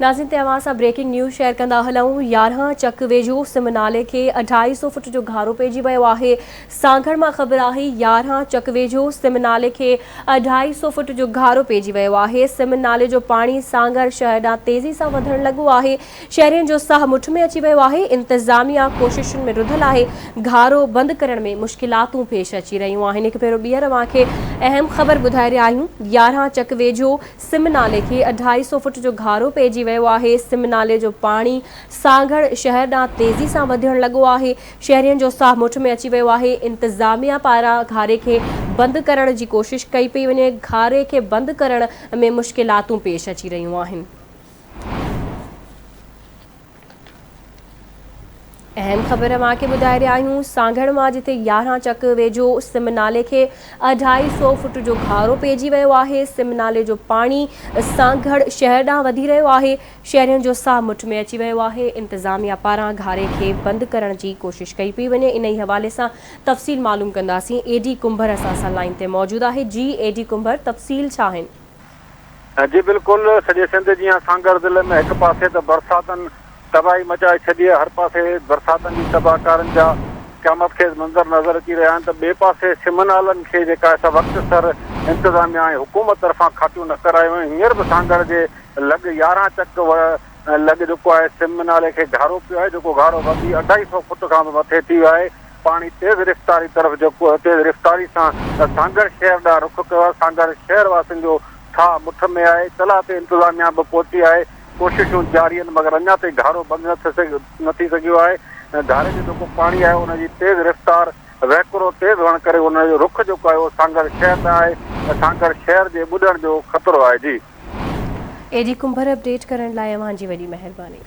ناظرين تي اوهان سان بريڪنگ نيوز شيئر ڪندا هلون 11 چڪ ويجهو سم نالي کي اڍائي سو فٽ جو گهارو پئجي ويو آهي سانگهڙ مان خبر آهي 11 چڪ ويجهو سم نالي کي اڍائي سو فٽ جو گهارو پئجي ويو آهي سم نالي جو پاڻي سانگهڙ شهر ڏانهن تيزي سان وڌڻ لڳو آهي شهرين جو ساهه مٺ ۾ اچي ويو آهي، انتظاميا ڪوششن ۾ رڌل آهي، گهارو بند ڪرڻ ۾ مشڪلاتون پيش اچي رهيون آهن، هڪ ڀيرو ٻيهر اوهان کي اهم خبر ٻڌائي رهيا آهيون، 11 چڪ ويجهو سم نالي کي اڍائي سئو فٽ جو گهارو پئجي ويو آهي، سم نالي جو پاڻي سانگهڙ شهر ڏانهن تيزي سان وڌڻ لڳو آهي، شهرين جو ساهه مٺ ۾ اچي ويو آهي، انتظاميا پاران گهاري کي بند ڪرڻ جي ڪوشش ڪئي پئي وڃي، گهاري کي بند ڪرڻ ۾ مشڪلاتون پيش اچي رهيون آهن. اهم خبر اوهان کي ٻڌائي رهيا آهيون سانگهڙ مان جتي 11 چڪ ويجهو سم نالي کي اڍائي سو فٽ جو گهارو پئجي ويو آهي سم نالي جو پاڻي سانگهڙ شهر ڏانهن وڌي رهيو آهي شهرين جو ساهه مٺ ۾ اچي ويو آهي انتظاميا پاران گهاري کي بند ڪرڻ جي ڪوشش ڪئي پئي وڃي انهي حوالي سان تفصيل معلوم ڪنداسين اي ڊي ڪنڀر اسان سان لائين تي موجود آهي جي اي ڊي ڪنڀر تفصيل ڇا آهن. جي بلڪل سڄي سنڌ جيان سانگهڙ ضلعي ۾ هڪ پاسي ته برساتن تباهي مچائي ڇڏي آهي هر پاسي برساتن جي تباهڪارين جا قيامت خيز منظر نظر اچي رهيا آهن ته ٻئي پاسي سم نالن کي جيڪا سا وقت سر انتظاميا ۽ حڪومت طرفان کاٽيون نه ڪرايون ويون هينئر به سانگهڙ جي لڳ 11 چڪ لڳ جيڪو آهي سم نالي کي گهارو پيو آهي جيڪو گهارو وڌي اڍائي سئو فوٽ کان به مٿي ٿي ويو آهي پاڻي تيز رفتاري طرف جيڪو تيز رفتاري سان سانگهڙ شهر ڏانهن رخ ڪيو آهي، سانگهڙ شهر واسين جو ٺاهه مٺ ۾ آهي، اطلاع تي انتظاميا به پهتي آهي، ڪوششون جاري آهن مگر اڃا تائين گهارو بند نه ٿي سگهيو آهي، گهاري جو جيڪو پاڻي آهي ان جي تيز رفتار وهڪرو تيز هئڻ ڪري ان جو رخ جيڪو آهي اهو سانگهڙ شهر ڏانهن آهي ۽ سانگهڙ شهر جي ٻڏڻ جو خطرو آهي جي. اي ڊي ڪنڀر اپڊيٽ ڪرڻ لاء اوهان جي وڏي مهرباني.